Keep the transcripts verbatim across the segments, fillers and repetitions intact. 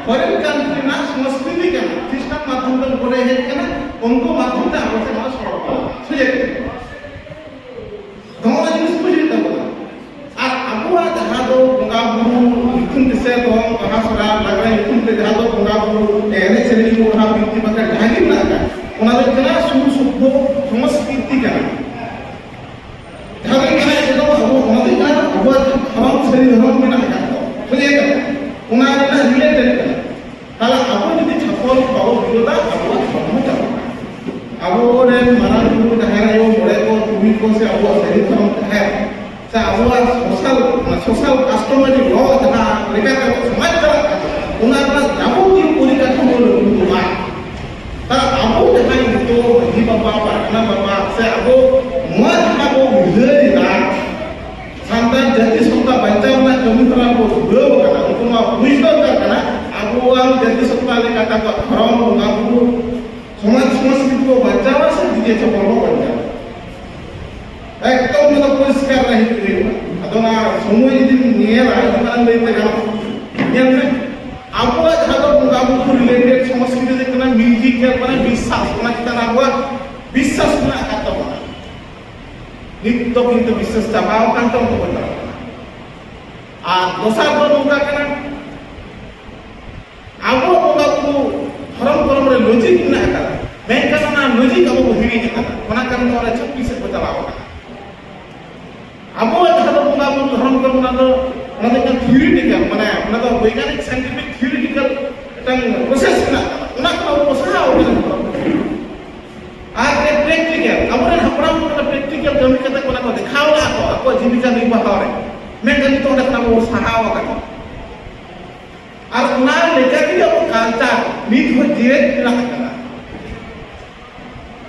Foreign country ᱨᱮᱱᱟᱜ ᱥᱚᱝᱥᱠᱨᱤᱛᱤ ᱠᱟᱱᱟ, ᱠᱷᱨᱤᱥᱴᱟᱱ ᱢᱟᱫᱽᱫᱷᱚᱢ ᱛᱮ ᱵᱚᱞᱮ ᱦᱮᱡ ᱠᱟᱱᱟ, ᱩᱱᱠᱩ ᱢᱟᱫᱽᱫᱷᱚᱢ ᱛᱮ ᱟᱵᱚ ᱥᱮᱫ ᱱᱚᱣᱟ ᱥᱚᱲᱚ ᱠᱟᱱᱟ᱾ ᱥᱚᱡᱷᱮ ᱠᱟᱛᱷᱟ᱾ ᱱᱚᱣᱟ ᱡᱤᱱᱤᱥ ᱵᱩᱡᱽ ᱦᱩᱭᱩᱜ ᱛᱟᱵᱚᱱᱟ᱾ ᱟᱨ ᱟᱵᱚᱣᱟᱜ ᱡᱟᱦᱟᱸ ᱫᱚ ᱵᱚᱸᱜᱟ ᱵᱩᱨᱩ ᱧᱩᱛᱩᱢ ᱛᱮ ᱥᱮ ᱫᱚᱝ, ᱵᱟᱦᱟ, ᱥᱚᱦᱨᱟᱭ, ᱞᱟᱜᱽᱲᱮ ᱧᱩᱛᱩᱢ ᱛᱮ ᱡᱟᱦᱟᱸ ᱫᱚ ᱵᱚᱸᱜᱟ ᱵᱩᱨᱩ, ᱮᱱᱮᱡ ᱥᱮᱨᱮᱧ ᱠᱚ, ᱚᱱᱟ ᱵᱤᱱᱛᱤ ᱵᱟᱠᱷᱮᱬ ᱡᱟᱦᱟᱸ ᱜᱮ ᱢᱮᱱᱟᱜ ᱟᱠᱟᱫ, ᱚᱱᱟ ᱫᱚ ᱦᱩᱭᱩᱜ ᱠᱟᱱᱟ ᱥᱩᱨ ᱥᱩᱯᱩᱨ ᱥᱚᱝᱥᱠᱨᱤᱛᱤ ᱠᱟᱱᱟ᱾ ᱡᱟᱦᱟᱸ ᱫᱚ ᱦᱩᱭᱩᱜ ᱠᱟᱱᱟ ᱮᱠᱫᱚᱢ ᱟᱵᱚ, ᱚᱱᱟ ᱫᱚ ᱦᱩᱭᱩᱜ ᱠᱟᱱᱟ ᱟᱵᱚᱣᱟᱜ ᱫᱷᱚᱨᱚᱢ, ᱥᱟᱹᱨᱤ ᱫᱷᱚᱨᱚᱢ ᱢᱮᱱᱟᱜ ᱟᱠᱟᱫ ᱫᱚ, ᱥᱟᱹᱨᱤ ᱟᱠᱟᱫ, ᱚᱱᱟ ᱨᱮᱱᱟᱜ ᱨᱤᱞᱮᱴᱮᱰ ᱠᱟᱱᱟ᱾ ᱛᱟᱦᱞᱮ ᱟᱵᱚ ᱡᱩᱫᱤ ᱪᱷᱟᱯᱚᱞ ᱵᱟᱵᱚ ᱵᱤᱨᱳᱫᱟ, ᱟᱵᱚᱣᱟᱜ ᱫᱷᱚᱨᱚᱢ ᱦᱚᱸ ᱪᱟᱵᱟᱜᱼᱟ᱾ ᱟᱵᱚᱨᱮᱱ ᱢᱟᱨᱟᱝ ᱵᱩᱨᱩ, ᱡᱟᱦᱮᱨ ᱟᱭᱳ, ᱢᱚᱬᱮ ᱠᱚ, ᱛᱩᱨᱩᱭ ᱠᱚ, ᱥᱮ ᱟᱵᱚᱣᱟᱜ ᱥᱟᱹᱨᱤ ᱫᱷᱚᱨᱚᱢ ᱡᱟᱦᱮᱨ, ᱥᱮ ᱟᱵᱚᱣᱟᱜ ᱥᱳᱥᱟᱞ, ᱥᱳᱥᱟᱞ ᱠᱟᱥᱴᱚᱢᱟᱨᱤ ᱞᱚ ᱡᱟᱦᱟᱸ ᱞᱮᱠᱟᱛᱮ ᱟᱵᱚ ᱥᱚᱢᱟᱡᱽ ᱪᱟᱞᱟᱜ ᱠᱟᱱᱟ, ᱚᱱᱟ ᱨᱮᱱᱟᱜ ᱡᱟᱵᱚᱛᱤᱭᱚ ᱯᱚᱨᱤᱠᱟᱴᱷᱟᱢᱳ ᱞᱟᱹᱜᱩ ᱠᱚᱜᱼᱟ᱾ ᱛᱟᱦᱞᱮ ᱟᱵᱚ ᱡᱟᱦᱟᱸᱭ ᱱᱤᱛᱚᱜ ᱢᱟᱹᱡᱷᱤ ᱵᱟᱵᱟ, ᱯᱟᱨᱜᱟᱱᱟ ᱵᱟᱵᱟ, ᱥᱮ ᱟᱵᱚ ᱱᱚᱣᱟ ᱡᱟᱦᱟᱸ ᱵᱚ ᱩᱭᱦᱟᱹᱨ ᱮᱫᱟ, ᱥᱟᱱᱛᱟᱲ ᱡᱟᱹᱛᱤ ᱥᱟᱶᱛᱟ ᱵᱟᱧᱪᱟᱣ ᱨᱮᱱᱟᱜ ᱠᱟᱹᱢᱤ ᱦᱚᱨᱟ ᱵᱚ ᱫᱷᱩᱨᱟᱹᱣ ᱟᱠᱟᱱᱟ, ᱩᱱᱠᱩ ᱱᱚᱣᱟ ᱵᱩᱡᱽ ᱫᱚᱨᱠᱟᱨ ᱠᱟᱱᱟ, ᱟᱵᱚᱣᱟᱜ ᱡᱟᱹᱛᱤ ᱥᱟᱶᱛᱟ ᱞᱮᱠᱟᱛᱮ ᱟᱵᱚᱣᱟᱜ ᱫᱷᱚᱨᱚᱢ, ᱵᱚᱸᱜᱟ ᱵᱩᱨᱩ, ᱥᱚᱢᱟᱡᱽ ᱥᱚᱝᱥᱠᱨᱤᱛᱤ ᱵᱚ ᱵᱟᱧᱪᱟᱣᱟ ᱥᱮ ᱰᱤᱡᱮ ᱪᱷᱟᱯᱚᱞ ᱵᱚ ᱵᱟᱧᱪᱟᱣᱟ? ᱮᱠᱫᱚᱢ ᱱᱚᱣᱟ ᱫᱚ ᱯᱚᱨᱤᱥᱠᱟᱨ ᱨᱮ ᱦᱤᱡᱩᱜ ᱦᱩᱭᱩᱜᱼᱟ᱾ ᱟᱫᱚ ᱚᱱᱟ ᱥᱚᱢᱚᱭ ᱡᱩᱫᱤᱢ ᱧᱮᱞᱟ, ᱟᱹᱰᱤ ᱢᱟᱨᱟᱝ ᱞᱟᱹᱭᱛᱮ ᱜᱟᱱᱚᱜᱼᱟ᱾ ᱧᱮᱞ ᱢᱮ, ᱟᱵᱚᱣᱟᱜ ᱡᱟᱦᱟᱸ ᱫᱚ ᱵᱚᱸᱜᱟ ᱵᱩᱨᱩ ᱨᱤᱞᱮᱴᱮᱰ ᱥᱚᱝᱥᱠᱨᱤᱛᱤ ᱫᱚ ᱦᱩᱭᱩᱜ ᱠᱟᱱᱟ ᱢᱤᱣᱡᱤᱠ, ᱢᱟᱱᱮ ᱵᱤᱥᱥᱟᱥ, ᱚᱱᱟ ᱪᱮᱛᱟᱱ ᱨᱮ ᱟᱵᱚᱣᱟᱜ ᱵᱤᱥᱥᱟᱥ ᱢᱮᱱᱟᱜ ᱟᱠᱟᱫ ᱛᱟᱵᱚᱱᱟ᱾ ᱱᱤᱛ ᱫᱚ ᱠᱤᱱᱛᱩ ᱵᱤᱥᱥᱟᱥ ᱪᱟᱵᱟᱣ ᱟᱠᱟᱱ ᱛᱟᱵᱚᱱᱟ᱾ ᱟᱨ ᱫᱚᱥᱟᱨ ᱫᱚ ᱱᱚᱝᱠᱟ ᱠᱟᱱᱟ, ᱟᱵᱚ ᱵᱚᱸᱜᱟ ᱵᱩᱨᱩ ᱫᱷᱚᱨᱚᱢ ᱠᱚᱨᱚᱢ ᱨᱮ ᱞᱚᱡᱤᱠ ᱢᱮᱱᱟᱜ ᱟᱠᱟᱫᱟ, ᱢᱮᱱᱠᱷᱟᱱ ᱚᱱᱟ ᱞᱚᱡᱤᱠ ᱟᱵᱚ ᱵᱚ ᱦᱤᱲᱤᱧ ᱟᱠᱟᱫᱟ᱾ ᱚᱱᱟ ᱠᱟᱨᱚᱱ ᱛᱮ ᱚᱱᱟ ᱪᱷᱟᱹᱯᱲᱤ ᱥᱮᱫ ᱵᱚ ᱪᱟᱞᱟᱣ ᱟᱠᱟᱱᱟ᱾ ᱟᱵᱚᱣᱟᱜ ᱡᱟᱦᱟᱸ ᱫᱚ ᱵᱚᱸᱜᱟ ᱵᱩᱨᱩ ᱫᱷᱚᱨᱚᱢ ᱠᱚᱨᱚᱢ, ᱚᱱᱟ ᱫᱚ, ᱚᱱᱟ ᱫᱚ ᱢᱤᱫᱴᱟᱝ ᱛᱷᱤᱭᱳᱨᱤᱴᱤᱠᱟᱞ, ᱢᱟᱱᱮ ᱚᱱᱟ ᱫᱚ ᱵᱳᱭᱜᱟᱱᱤᱠ ᱥᱟᱭᱮᱱᱴᱤᱯᱷᱤᱠ ᱛᱷᱤᱭᱳᱨᱤᱴᱤᱠᱟᱞ ᱢᱤᱫᱴᱟᱝ ᱯᱨᱚᱥᱮᱥ ᱢᱮᱱᱟᱜ ᱟᱠᱟᱫᱟ, ᱚᱱᱟ ᱠᱷᱚᱱ ᱟᱵᱚ ᱵᱚ ᱥᱟᱦᱟᱣ ᱟᱠᱟᱱᱟ᱾ ᱟᱨ ᱯᱨᱮᱠᱴᱤᱠᱟᱞ, ᱟᱵᱚᱨᱮᱱ ᱦᱟᱯᱲᱟᱢ ᱠᱚ ᱯᱨᱮᱠᱴᱤᱠᱟᱞ ᱠᱟᱹᱢᱤ ᱠᱟᱛᱮ ᱚᱱᱟ ᱠᱚ ᱫᱮᱠᱷᱟᱣ ᱞᱮᱫᱟ ᱠᱚ ᱟᱠᱚᱣᱟᱜ ᱡᱤᱵᱤᱠᱟ ᱱᱤᱨᱵᱟᱦᱚ ᱨᱮ, ᱢᱮᱱᱠᱷᱟᱱ ᱱᱤᱛᱚᱜ ᱚᱸᱰᱮ ᱠᱷᱚᱱ ᱟᱵᱚ ᱵᱚ ᱥᱟᱦᱟᱣ ᱟᱠᱟᱱᱟ᱾ ᱟᱨ ᱚᱱᱟ ᱞᱮᱠᱟ ᱛᱮᱜᱮ ᱟᱵᱚ ᱠᱟᱞᱪᱟᱨ ᱱᱤᱛ ᱦᱚᱸ ᱡᱤᱣᱮᱫ ᱢᱮᱱᱟᱜ ᱟᱠᱟᱫᱟ᱾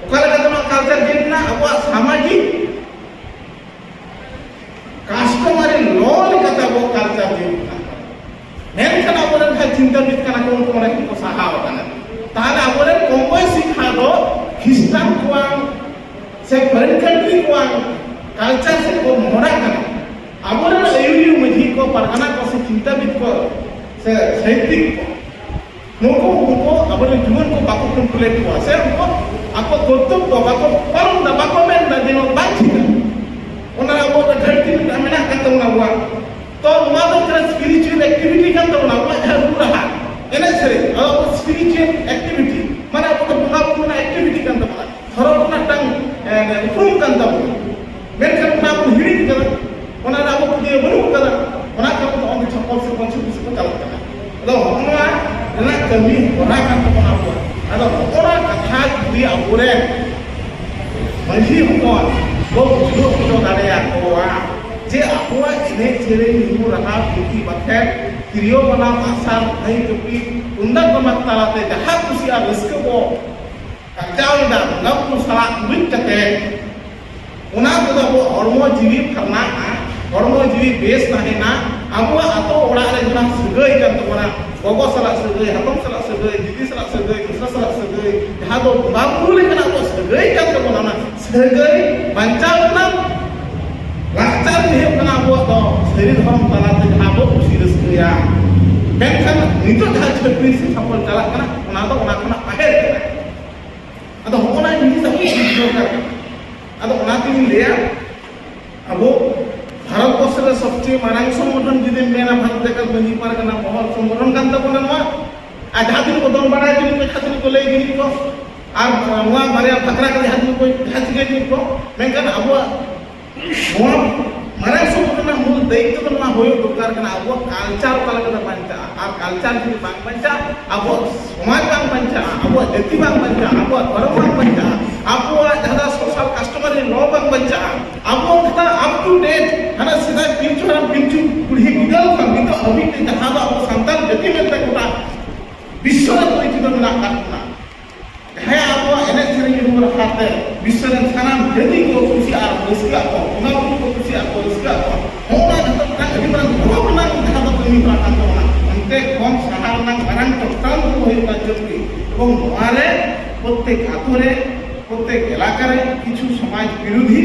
ᱚᱠᱟ ᱞᱮᱠᱟᱛᱮ ᱱᱚᱣᱟ ᱠᱟᱞᱪᱟᱨ ᱡᱤᱣᱮᱫ ᱢᱮᱱᱟᱜᱼᱟ? ᱟᱵᱚᱣᱟᱜ ᱥᱟᱢᱟᱡᱤᱠ ᱠᱟᱥᱴᱚᱢᱟᱨᱤ ᱞᱚ ᱞᱮᱠᱟᱛᱮ ᱟᱵᱚᱣᱟᱜ ᱠᱟᱞᱪᱟᱨ ᱡᱤᱣᱮᱫ ᱢᱮᱱᱟᱜ ᱟᱠᱟᱫᱟ᱾ ᱢᱮᱱᱠᱷᱟᱱ ᱟᱵᱚᱨᱮᱱ ᱡᱟᱦᱟᱸᱭ ᱪᱤᱱᱛᱟᱹᱵᱤᱫ ᱠᱟᱱᱟ ᱠᱚ, ᱩᱱᱠᱩ ᱚᱸᱰᱮ ᱠᱷᱚᱱ ᱠᱚ ᱥᱟᱦᱟᱣ ᱟᱠᱟᱱᱟ᱾ ᱛᱟᱦᱞᱮ ᱟᱵᱚᱨᱮᱱ ᱠᱚᱢ ᱵᱚᱭᱥᱤ ᱠᱷᱟᱱ ᱫᱚ ᱠᱷᱨᱤᱥᱴᱟᱱ ᱠᱚᱣᱟᱜ ᱥᱮ ᱯᱷᱚᱨᱮᱱ ᱠᱟᱱᱴᱨᱤ ᱠᱚᱣᱟᱜ ᱠᱟᱞᱪᱟᱨ ᱥᱮᱫ ᱠᱚ ᱢᱚᱦᱰᱟᱜ ᱠᱟᱱᱟ᱾ ᱟᱵᱚᱨᱮᱱ ᱟᱹᱭᱩᱨᱤᱭᱟᱹ ᱢᱟᱹᱡᱷᱤ ᱠᱚ, ᱯᱟᱨᱜᱟᱱᱟ ᱠᱚ, ᱥᱮ ᱪᱤᱱᱛᱟᱹᱵᱤᱫ ᱠᱚ, ᱥᱮ ᱥᱟᱦᱤᱛᱭᱤᱠ ᱠᱚ, ᱱᱩᱠᱩ ᱩᱱᱠᱩ ᱟᱵᱚᱨᱮᱱ ᱡᱩᱣᱟᱹᱱ ᱠᱚ ᱵᱟᱠᱚ ᱠᱚᱱᱴᱨᱳᱞᱮᱫ ᱠᱚᱣᱟ, ᱥᱮ ᱩᱱᱠᱩ ᱟᱠᱚ ᱠᱚᱨᱛᱚᱵᱵᱚ ᱵᱟᱠᱚ ᱯᱟᱞᱚᱱ ᱮᱫᱟ, ᱵᱟᱠᱚ ᱢᱮᱱ ᱮᱫᱟ ᱡᱮ ᱱᱚᱣᱟ ᱵᱟᱝ ᱴᱷᱤᱠᱟ᱾ ᱚᱱᱟ ᱟᱵᱚᱣᱟᱜ ᱫᱚ ᱜᱷᱟᱹᱴᱛᱤ ᱢᱤᱫᱴᱟᱝ ᱢᱮᱱᱟᱜ ᱟᱠᱟᱫ ᱛᱟᱵᱚᱱᱟ ᱟᱵᱚᱣᱟᱜ᱾ ᱛᱚ ᱱᱚᱣᱟ ᱫᱚ ᱢᱤᱫᱴᱟᱝ ᱥᱯᱤᱨᱤᱪᱩᱣᱟᱞ ᱮᱠᱴᱤᱵᱷᱤᱴᱤ ᱠᱟᱱ ᱛᱟᱵᱚᱱᱟ, ᱟᱵᱚᱣᱟᱜ ᱡᱟᱦᱟᱸ ᱨᱩ ᱨᱟᱦᱟ, ᱮᱱᱮᱡ ᱥᱮᱨᱮᱧ, ᱱᱚᱣᱟ ᱫᱚ ᱥᱯᱤᱨᱤᱪᱩᱣᱟᱞ ᱮᱠᱴᱤᱵᱷᱤᱴᱤ, ᱢᱟᱱᱮ ᱟᱵᱚ ᱫᱚ ᱵᱚᱸᱜᱟ ᱵᱩᱨᱩ ᱨᱮᱱᱟᱜ ᱮᱠᱴᱤᱵᱷᱤᱴᱤ ᱠᱟᱱ ᱛᱟᱵᱚᱱᱟ᱾ ᱫᱷᱚᱨᱚᱢ ᱨᱮᱱᱟᱜ ᱢᱤᱫᱴᱟᱝ, ᱮ, ᱩᱯᱨᱩᱢ ᱠᱟᱱ ᱛᱟᱵᱚᱱᱟ᱾ ᱢᱮᱱᱠᱷᱟᱱ ᱚᱱᱟ ᱵᱚᱱ ᱦᱤᱲᱤᱧ ᱠᱟᱫᱟ, ᱚᱱᱟ ᱨᱮ ᱟᱵᱚ ᱯᱟᱹᱛᱭᱟᱹᱣ ᱵᱟᱹᱱᱩᱜ ᱠᱟᱫᱟ, ᱚᱱᱟ ᱠᱟᱨᱚᱱ ᱛᱮ ᱱᱚᱜᱼᱚᱭ ᱪᱷᱟᱯᱚᱞ ᱥᱮ ᱯᱚᱧᱪᱚᱯᱩᱨᱤ ᱥᱮᱫ ᱠᱚ ᱪᱟᱞᱟᱜ ᱠᱟᱱᱟ᱾ ᱟᱫᱚ ᱦᱚᱸᱜᱼᱚ ᱱᱚᱣᱟ ᱨᱮᱱᱟᱜ ᱠᱟᱹᱢᱤ ᱦᱚᱨᱟ ᱠᱟᱱ ᱛᱟᱵᱚᱱᱟ ᱟᱵᱚᱣᱟᱜ᱾ ᱟᱫᱚ ᱦᱚᱸᱜᱼᱚ ᱱᱟ ᱠᱟᱛᱷᱟ ᱡᱩᱫᱤ ᱟᱵᱚᱨᱮᱱ ᱢᱟᱹᱡᱷᱤ ᱦᱚᱯᱚᱱ ᱵᱚ ᱵᱩᱡᱷᱟᱹᱣ ᱦᱚᱪᱚ ᱫᱟᱲᱮᱭᱟᱠᱚᱣᱟ ᱡᱮ ᱟᱵᱚᱣᱟᱜ ᱮᱱᱮᱡ ᱥᱮᱨᱮᱧ, ᱨᱩ ᱨᱟᱦᱟ, ᱵᱤᱱᱛᱤ ᱵᱟᱠᱷᱮᱬ, ᱛᱤᱨᱭᱳ ᱵᱟᱱᱟᱢ, ᱟᱥᱟᱲ, ᱠᱷᱟᱹᱭ ᱠᱟᱹᱯᱤ, ᱛᱩᱢᱫᱟᱜ ᱴᱟᱢᱟᱠ ᱛᱟᱞᱟᱛᱮ ᱡᱟᱦᱟᱸ ᱠᱩᱥᱤ ᱟᱨ ᱨᱟᱹᱥᱠᱟᱹ ᱵᱚ ᱟᱨᱡᱟᱣ ᱮᱫᱟ, ᱵᱚᱸᱜᱟ ᱵᱩᱨᱩ ᱥᱟᱞᱟᱜ ᱢᱤᱫ ᱠᱟᱛᱮ, ᱚᱱᱟ ᱛᱮᱫᱚ ᱟᱵᱚ ᱦᱚᱲᱢᱚ ᱡᱤᱣᱤ ᱯᱷᱟᱨᱱᱟᱜᱼᱟ, ᱦᱚᱲᱢᱚ ᱡᱤᱣᱤ ᱵᱮᱥ ᱛᱟᱦᱮᱱᱟ᱾ ᱟᱵᱚᱣᱟᱜ ᱟᱛᱳ ᱚᱲᱟᱜ ᱨᱮ ᱡᱟᱦᱟᱸ ᱥᱟᱹᱜᱟᱹᱭ ᱠᱟᱱ ᱛᱟᱵᱚᱱᱟ, ᱜᱚᱜᱚ ᱥᱟᱞᱟᱜ ᱥᱟᱹᱜᱟᱹᱭ, ᱦᱟᱛᱚᱢ ᱥᱟᱞᱟᱜ ᱥᱟᱹᱜᱟᱹᱭ, ᱫᱤᱫᱤ ᱥᱟᱞᱟᱜ ᱥᱟᱹᱜᱟᱹᱭ, ᱢᱤᱥᱨᱟ ᱥᱟᱞᱟᱜ ᱥᱟᱹᱜᱟᱹᱭ, ᱡᱟᱦᱟᱸ ᱫᱚ ᱵᱚᱸᱜᱟ ᱵᱩᱨᱩ ᱞᱮᱠᱟᱱᱟᱜ ᱟᱵᱚᱣᱟᱜ ᱥᱟᱹᱜᱟᱹᱭ ᱠᱟᱱ ᱛᱟᱵᱚᱱᱟ, ᱚᱱᱟ ᱥᱟᱹᱜᱟᱹᱭ ᱵᱟᱧᱪᱟᱣ ᱨᱮᱱᱟᱜ ᱞᱟᱠᱪᱟᱨ ᱜᱮ ᱦᱩᱭᱩᱜ ᱠᱟᱱᱟ ᱟᱵᱚᱣᱟᱜ ᱫᱚ ᱥᱟᱹᱨᱤ ᱫᱷᱚᱨᱚᱢ ᱛᱟᱞᱟᱛᱮ ᱡᱟᱦᱟᱸ ᱵᱚ ᱠᱩᱥᱤ ᱨᱟᱹᱥᱠᱟᱹᱭᱟ᱾ ᱢᱮᱱᱠᱷᱟᱱ ᱱᱤᱛᱚᱜ ᱡᱟᱦᱟᱸ ᱪᱷᱟᱹᱯᱨᱤ ᱥᱮ ᱪᱷᱟᱯᱚᱞ ᱪᱟᱞᱟᱜ ᱠᱟᱱᱟ, ᱚᱱᱟ ᱫᱚ ᱚᱱᱟ ᱠᱷᱚᱱᱟᱜ ᱵᱟᱦᱮᱨ ᱠᱟᱱᱟ᱾ ᱟᱫᱚ ᱦᱚᱸᱜᱼᱚ ᱱᱟ ᱡᱤᱱᱤᱥ ᱟᱵᱚ ᱵᱩᱡᱽ ᱫᱚᱨᱠᱟᱨ ᱠᱟᱱᱟ᱾ ᱟᱫᱚ ᱚᱱᱟᱛᱤᱧ ᱞᱟᱹᱭᱟ, ᱟᱵᱚ ᱵᱷᱟᱨᱚᱛ ᱵᱚᱨᱥᱚ ᱨᱮ ᱥᱚᱵᱪᱮᱭᱮ ᱢᱟᱨᱟᱝ ᱥᱚᱝᱜᱚᱴᱷᱚᱱ ᱡᱩᱫᱤᱢ ᱢᱮᱱᱟ, ᱵᱷᱟᱨᱚᱛ ᱡᱟᱠᱟᱛ ᱢᱟᱹᱡᱷᱤ ᱯᱟᱨᱜᱟᱱᱟ ᱢᱚᱦᱚᱞ ᱥᱚᱝᱜᱚᱴᱷᱚᱱ ᱠᱟᱱ ᱛᱟᱵᱚᱱᱟ ᱱᱚᱣᱟ᱾ ᱟᱨ ᱡᱟᱦᱟᱸ ᱛᱤᱱᱟᱹᱜ ᱠᱚ ᱫᱚᱱ ᱵᱟᱲᱟᱭ ᱡᱩᱫᱤ ᱠᱚ, ᱡᱟᱦᱟᱸ ᱛᱤᱱᱟᱹᱜ ᱠᱚ ᱞᱟᱹᱭ ᱡᱩᱫᱤ ᱠᱚ, ᱟᱨ ᱱᱚᱣᱟ ᱵᱟᱨᱭᱟ ᱵᱷᱟᱠᱨᱟ ᱠᱚ ᱡᱟᱦᱟᱸ ᱛᱤᱱᱟᱹᱜ ᱠᱚ, ᱡᱟᱦᱟᱸ ᱪᱤᱠᱟᱹ ᱡᱩᱫᱤ ᱠᱚ, ᱢᱮᱱᱠᱷᱟᱱ ᱟᱵᱚᱣᱟᱜ ᱱᱚᱣᱟ ᱢᱟᱨᱟᱝ ᱥᱚᱝᱜᱚᱴᱷᱚᱱ ᱨᱮᱱᱟᱜ ᱢᱩᱞ ᱫᱟᱭᱤᱛᱛᱚ ᱫᱚ ᱱᱚᱣᱟ ᱦᱩᱭᱩᱜ ᱫᱚᱨᱠᱟᱨ ᱠᱟᱱᱟ, ᱟᱵᱚᱣᱟᱜ ᱠᱟᱞᱪᱟᱨ ᱚᱠᱟ ᱞᱮᱠᱟᱛᱮ ᱵᱟᱧᱪᱟᱜᱼᱟ᱾ ᱟᱨ ᱠᱟᱞᱪᱟᱨ ᱡᱩᱫᱤ ᱵᱟᱝ ᱵᱟᱧᱪᱟᱜᱼᱟ, ᱟᱵᱚᱣᱟᱜ ᱥᱚᱢᱟᱡᱽ ᱵᱟᱝ ᱵᱟᱧᱪᱟᱜᱼᱟ, ᱟᱵᱚᱣᱟᱜ ᱡᱟᱹᱛᱤ ᱵᱟᱝ ᱵᱟᱧᱪᱟᱜᱼᱟ, ᱟᱵᱚᱣᱟᱜ ᱫᱷᱚᱨᱚᱢ ᱵᱟᱝ ᱵᱟᱧᱪᱟᱜᱼᱟ, ᱟᱵᱚᱣᱟᱜ ᱡᱟᱦᱟᱸ ᱫᱚ social customary law ᱵᱟᱝ ᱵᱟᱧᱪᱟᱜᱼᱟ, ᱟᱵᱚ ᱡᱟᱦᱟᱸ up to date ᱦᱟᱱᱟ ᱥᱮᱫᱟᱭ ᱯᱤᱞᱪᱩ ᱦᱟᱲᱟᱢ ᱯᱤᱞᱪᱩ ᱵᱩᱲᱦᱤ ᱵᱤᱫᱟᱹᱞ ᱠᱷᱚᱱ ᱱᱤᱛᱚᱜ ᱦᱟᱹᱵᱤᱡ ᱛᱮ ᱡᱟᱦᱟᱸ ᱫᱚ ᱟᱵᱚ ᱥᱟᱱᱛᱟᱲ ᱡᱟᱹᱛᱤ ᱢᱮᱱᱛᱮ ᱜᱚᱴᱟ ᱵᱤᱥᱥᱚ ᱨᱮ ᱯᱚᱨᱤᱪᱤᱛᱚ ᱢᱮᱱᱟᱜ ᱟᱠᱟᱫ ᱵᱚᱱᱟ᱾ ᱡᱟᱦᱟᱸᱭ ᱟᱵᱚᱣᱟᱜ ᱮᱱᱮᱡ ᱥᱮᱨᱮᱧ ᱨᱩ ᱨᱟᱦᱟ ᱛᱮ ᱵᱤᱥᱥᱚ ᱨᱮᱱ ᱥᱟᱱᱟᱢ ᱡᱟᱹᱛᱤ ᱠᱚ ᱠᱩᱥᱤᱭᱟᱜᱼᱟ, ᱨᱟᱹᱥᱠᱟᱹᱜ ᱟᱠᱚ, ᱵᱚᱸᱜᱟ ᱵᱩᱨᱩ ᱠᱚ ᱠᱩᱥᱤᱭᱟᱜᱼᱟ ᱠᱚ, ᱨᱟᱹᱥᱠᱟᱹᱜ ᱟᱠᱚ, ᱦᱚᱸᱜᱼᱚ ᱱᱟ ᱡᱚᱛᱚ ᱢᱤᱫᱴᱟᱝ ᱟᱹᱰᱤ ᱢᱟᱨᱟᱝ ᱜᱚᱨᱚᱵᱽ ᱨᱮᱱᱟᱜ ᱡᱟᱦᱟᱸ ᱫᱚ ᱠᱟᱹᱢᱤ ᱦᱚᱨᱟ ᱠᱟᱱ ᱛᱟᱵᱚᱱᱟ᱾ ᱚᱱᱛᱮ ᱠᱷᱚᱱ ᱥᱟᱦᱟ ᱨᱮᱱᱟᱜ ᱢᱟᱨᱟᱝ ᱴᱚᱴᱠᱟᱣ ᱫᱚ ᱦᱩᱭᱩᱜ ᱠᱟᱱᱟ ᱪᱟᱹᱠᱨᱤ᱾ ᱮᱵᱚᱝ ᱱᱚᱣᱟ ᱨᱮ ᱯᱨᱚᱛᱮᱠ ᱟᱛᱳ ᱨᱮ, ᱯᱨᱚᱛᱮᱠ ᱮᱞᱟᱠᱟ ᱨᱮ ᱠᱤᱪᱷᱩ ᱥᱚᱢᱟᱡᱽ ᱵᱤᱨᱳᱫᱷᱤ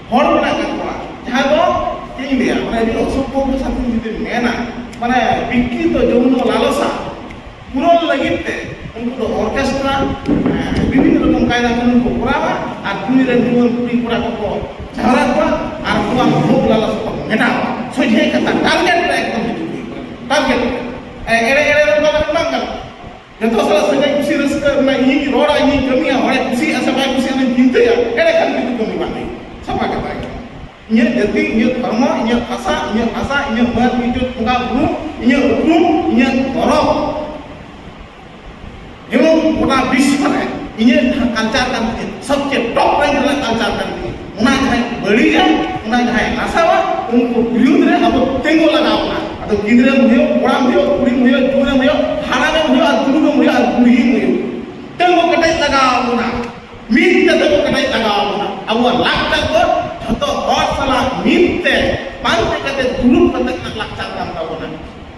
ᱦᱚᱲ ᱢᱮᱱᱟᱜ ᱟᱠᱟᱫ ᱠᱚᱣᱟ, ᱡᱟᱦᱟᱸ ᱫᱚ ᱪᱮᱫ ᱤᱧ ᱞᱟᱹᱭᱟ, ᱢᱟᱱᱮ ᱟᱹᱰᱤ ᱚᱥᱚᱵᱷᱭᱚ ᱵᱷᱟᱥᱟ ᱛᱮ ᱡᱩᱫᱤ ᱢᱮᱱᱟ, ᱢᱟᱱᱮ ᱵᱤᱠᱨᱤᱛᱚ ᱡᱚᱣᱱᱚ ᱞᱟᱞᱚᱥᱟ, ᱯᱩᱨᱚᱱ ᱞᱟᱹᱜᱤᱫ ᱛᱮ ᱩᱱᱠᱩ ᱫᱚ ᱚᱨᱠᱮᱥᱴᱨᱟ, ᱮᱸ, ᱵᱤᱵᱷᱤᱱᱱᱚ ᱨᱚᱠᱚᱢ ᱠᱟᱭᱫᱟ ᱠᱟᱹᱱᱩᱱ ᱠᱚ ᱠᱚᱨᱟᱣᱟ ᱟᱨ ᱠᱩᱲᱤ ᱨᱮᱱ ᱡᱩᱣᱟᱹᱱ ᱠᱩᱲᱤ ᱠᱚᱲᱟ ᱠᱚᱠᱚ ᱡᱟᱣᱨᱟ ᱠᱚᱣᱟ ᱟᱨ ᱩᱱᱠᱩᱣᱟᱜ ᱵᱷᱳᱜᱽ ᱞᱟᱞᱚᱪ ᱠᱚ ᱢᱮᱴᱟᱣᱟ᱾ ᱥᱚᱡᱷᱮ ᱠᱟᱛᱷᱟ, ᱴᱟᱨᱜᱮᱴ ᱨᱮ ᱮᱠᱫᱚᱢ ᱦᱤᱡᱩᱜ ᱦᱩᱭᱩᱜ ᱠᱟᱱᱟ, ᱴᱟᱨᱜᱮᱴ ᱨᱮ᱾ ᱮ-, ᱮᱲᱮ ᱮᱲᱮ ᱨᱚᱲ ᱫᱚ ᱵᱟᱝ ᱜᱟᱱᱚᱜᱼᱟ᱾ ᱡᱚᱛᱚ ᱥᱟᱞᱟᱜ ᱥᱟᱹᱜᱟᱹᱭ ᱠᱩᱥᱤ ᱨᱟᱹᱥᱠᱟᱹ ᱨᱮᱱᱟᱜ, ᱤᱧᱤᱧ ᱨᱚᱲᱟ, ᱤᱧᱤᱧ ᱠᱟᱹᱢᱤᱭᱟ, ᱦᱚᱲᱮ ᱠᱩᱥᱤᱭᱟᱜᱼᱟ ᱥᱮ ᱵᱟᱭ ᱠᱩᱥᱤᱭᱟᱜᱼᱟ, ᱚᱱᱟᱧ ᱪᱤᱱᱛᱟᱹᱭᱟ, ᱮᱲᱮ ᱠᱷᱟᱱ ᱠᱤᱱᱛᱩ ᱠᱟᱹᱢᱤ ᱵᱟᱝ ᱦᱩᱭᱩᱜᱼᱟ᱾ ᱥᱟᱯᱷᱟ ᱠᱟᱛᱷᱟ ᱜᱮ᱾ ᱤᱧᱟᱹᱜ ᱡᱟᱹᱛᱤ, ᱤᱧᱟᱹᱜ ᱫᱷᱚᱨᱢᱚ, ᱤᱧᱟᱹᱜ ᱵᱷᱟᱥᱟ, ᱤᱧᱟᱹᱜ ᱵᱷᱟᱥᱟ, ᱤᱧᱟᱹᱜ ᱢᱟᱹᱱ, ᱤᱧᱟᱹᱜ ᱵᱚᱸᱜᱟ ᱵᱩᱨᱩ, ᱤᱧᱟᱹᱜ ᱩᱯᱨᱩᱢ, ᱤᱧᱟᱹᱜ ᱜᱚᱨᱚᱵᱽ᱾ ᱮᱵᱚᱝ ᱜᱚᱴᱟ ᱵᱤᱥᱥᱚ ᱨᱮ ᱤᱧᱟᱹᱜ ᱡᱟᱦᱟᱸ ᱠᱟᱞᱪᱟᱨ ᱠᱟᱱ ᱛᱤᱧᱟᱹ, ᱥᱚᱵᱪᱮᱭᱮ ᱴᱚᱯ ᱨᱮᱱ ᱨᱮᱱᱟᱜ ᱠᱟᱞᱪᱟᱨ ᱠᱟᱱ ᱛᱤᱧᱟᱹ, ᱚᱱᱟ ᱡᱟᱦᱟᱸᱭ ᱵᱟᱹᱲᱤᱡᱟ, ᱚᱱᱟ ᱡᱟᱦᱟᱸᱭ ᱱᱟᱥᱟᱣᱟ, ᱩᱱᱠᱩ ᱵᱤᱨᱩᱫᱽ ᱨᱮ ᱟᱵᱚ ᱛᱤᱸᱜᱩ ᱞᱟᱜᱟᱣ ᱵᱚᱱᱟ᱾ ᱟᱫᱚ ᱜᱤᱫᱽᱨᱟᱹᱢ ᱦᱩᱭᱩᱜ, ᱠᱚᱲᱟᱢ ᱦᱩᱭᱩᱜ, ᱠᱩᱲᱤᱢ ᱦᱩᱭᱩᱜ, ᱡᱩᱣᱟᱹᱱᱮᱢ ᱦᱩᱭᱩᱜ, ᱦᱟᱲᱟᱢᱮᱢ ᱦᱩᱭᱩᱜ, ᱟᱨ ᱫᱩᱲᱩᱵᱮᱢ ᱦᱩᱭᱩᱜ, ᱟᱨ ᱵᱩᱲᱦᱤᱢ ᱦᱩᱭᱩᱜ, ᱛᱤᱸᱜᱩ ᱠᱮᱴᱮᱡ ᱞᱟᱜᱟᱣ ᱵᱚᱱᱟ᱾ ᱢᱤᱫ ᱛᱮ ᱛᱤᱸᱜᱩ ᱠᱮᱴᱮᱡ ᱞᱟᱜᱟᱣ ᱵᱚᱱᱟ᱾ ᱟᱵᱚᱣᱟᱜ ᱞᱟᱠᱪᱟᱨ ᱫᱚ ᱡᱷᱚᱛᱚ ᱦᱚᱲ ᱥᱟᱞᱟᱜ ᱢᱤᱫ ᱛᱮ ᱯᱟᱱᱛᱮ ᱠᱟᱛᱮ ᱫᱩᱲᱩᱵ ᱠᱟᱛᱮ ᱨᱮᱱᱟᱜ ᱞᱟᱠᱪᱟᱨ ᱠᱟᱱ ᱛᱟᱵᱚᱱᱟ᱾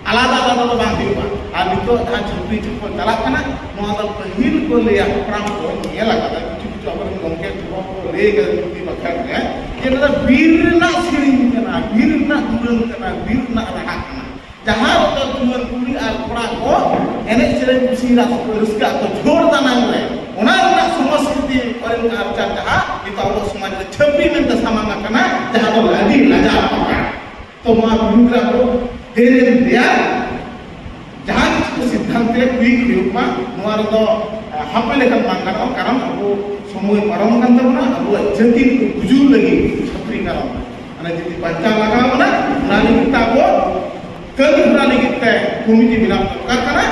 ᱟᱞᱟᱫᱟ ᱟᱞᱟᱫᱟ ᱫᱚ ᱵᱟᱝ ᱦᱩᱭᱩᱜᱼᱟ᱾ ᱟᱨ ᱱᱤᱛᱚᱜ ᱡᱟᱦᱟᱸ ᱪᱷᱟᱹᱯᱨᱤ ᱪᱷᱟᱯᱚᱞ ᱪᱟᱞᱟᱜ ᱠᱟᱱᱟ, ᱱᱚᱣᱟ ᱫᱚ ᱯᱟᱹᱦᱤᱞ ᱠᱚ ᱞᱟᱹᱭᱟ, ᱦᱟᱯᱲᱟᱢ ᱠᱚ ᱧᱮᱞ ᱟᱠᱟᱫᱟ, ᱠᱤᱪᱷᱩ ᱠᱤᱪᱷᱩ ᱟᱵᱚᱨᱮᱱ ᱜᱚᱢᱠᱮ ᱠᱚ ᱠᱚ ᱞᱟᱹᱭ ᱟᱠᱟᱫᱟ ᱵᱤᱱᱛᱤ ᱵᱟᱠᱷᱮᱬ ᱨᱮ, ᱡᱮ ᱱᱚᱣᱟ ᱫᱚ ᱵᱤᱨ ᱨᱮᱱᱟᱜ ᱥᱮᱨᱮᱧ ᱠᱟᱱᱟ, ᱵᱤᱨ ᱨᱮᱱᱟᱜ ᱫᱩᱨᱟᱹᱝ ᱠᱟᱱᱟ, ᱵᱤᱨ ᱨᱮᱱᱟᱜ ᱨᱟᱦᱟ ᱠᱟᱱᱟ᱾ ᱡᱟᱦᱟᱸ ᱨᱮᱫᱚ ᱡᱩᱣᱟᱹᱱ ᱠᱩᱲᱤ ᱟᱨ ᱠᱚᱲᱟ ᱠᱚ ᱮᱱᱮᱡ ᱥᱮᱨᱮᱧ, ᱠᱩᱥᱤ ᱨᱟᱹᱥᱠᱟᱹ ᱟᱠᱚ ᱡᱷᱳᱨ ᱫᱟᱱᱟᱝ ᱨᱮ, ᱚᱱᱟ ᱨᱮᱱᱟᱜ ᱥᱚᱝᱥᱠᱨᱤᱛᱤ ᱚᱠᱚᱭᱮᱱ ᱟᱨ ᱪᱟᱨᱪᱟᱦᱟ ᱱᱤᱛᱚᱜ ᱟᱵᱚ ᱥᱚᱢᱟᱡᱽ ᱨᱮ ᱪᱷᱟᱹᱯᱨᱤ ᱢᱮᱱᱛᱮ ᱥᱟᱢᱟᱝ ᱟᱠᱟᱱᱟ, ᱡᱟᱦᱟᱸ ᱫᱚ ᱟᱹᱰᱤ ᱞᱟᱡᱟᱣ ᱠᱟᱱᱟ᱾ ᱛᱚ ᱱᱚᱣᱟ ᱵᱤᱨᱩᱫᱽ ᱨᱮ ᱟᱵᱚ ᱫᱮᱱ ᱫᱮᱭᱟ ᱡᱟᱦᱟᱸ ᱠᱤᱪᱷᱩ ᱥᱤᱫᱽᱫᱷᱟᱱᱛ ᱨᱮ ᱠᱩᱭᱤᱠ ᱦᱩᱭᱩᱜ ᱢᱟ, ᱱᱚᱣᱟ ᱨᱮᱫᱚ, ᱮ, ᱦᱟᱯᱮ ᱞᱮᱠᱷᱟᱱ ᱵᱟᱝ ᱜᱟᱱᱚᱜᱼᱟ, ᱠᱟᱨᱚᱱ ᱟᱵᱚ ᱥᱚᱢᱚᱭ ᱯᱟᱨᱚᱢ ᱠᱟᱱ ᱛᱟᱵᱚᱱᱟ, ᱟᱵᱚᱣᱟᱜ ᱡᱟᱹᱛᱤ ᱱᱤᱛᱚᱜ ᱜᱩᱡᱩᱜ ᱞᱟᱹᱜᱤᱫ ᱪᱷᱟᱹᱯᱨᱤ ᱠᱟᱨᱚᱱ᱾ ᱚᱱᱟ ᱡᱩᱫᱤ ᱵᱟᱧᱪᱟᱣ ᱞᱟᱜᱟᱣ ᱵᱚᱱᱟ, ᱚᱱᱟ ᱞᱟᱹᱜᱤᱫ ᱛᱮ ᱟᱵᱚ ᱠᱟᱹᱢᱤ ᱦᱚᱨᱟ ᱞᱟᱹᱜᱤᱫ ᱛᱮ ᱠᱚᱢᱤᱴᱤ ᱵᱮᱱᱟᱣ ᱫᱚᱨᱠᱟᱨ ᱠᱟᱱᱟ᱾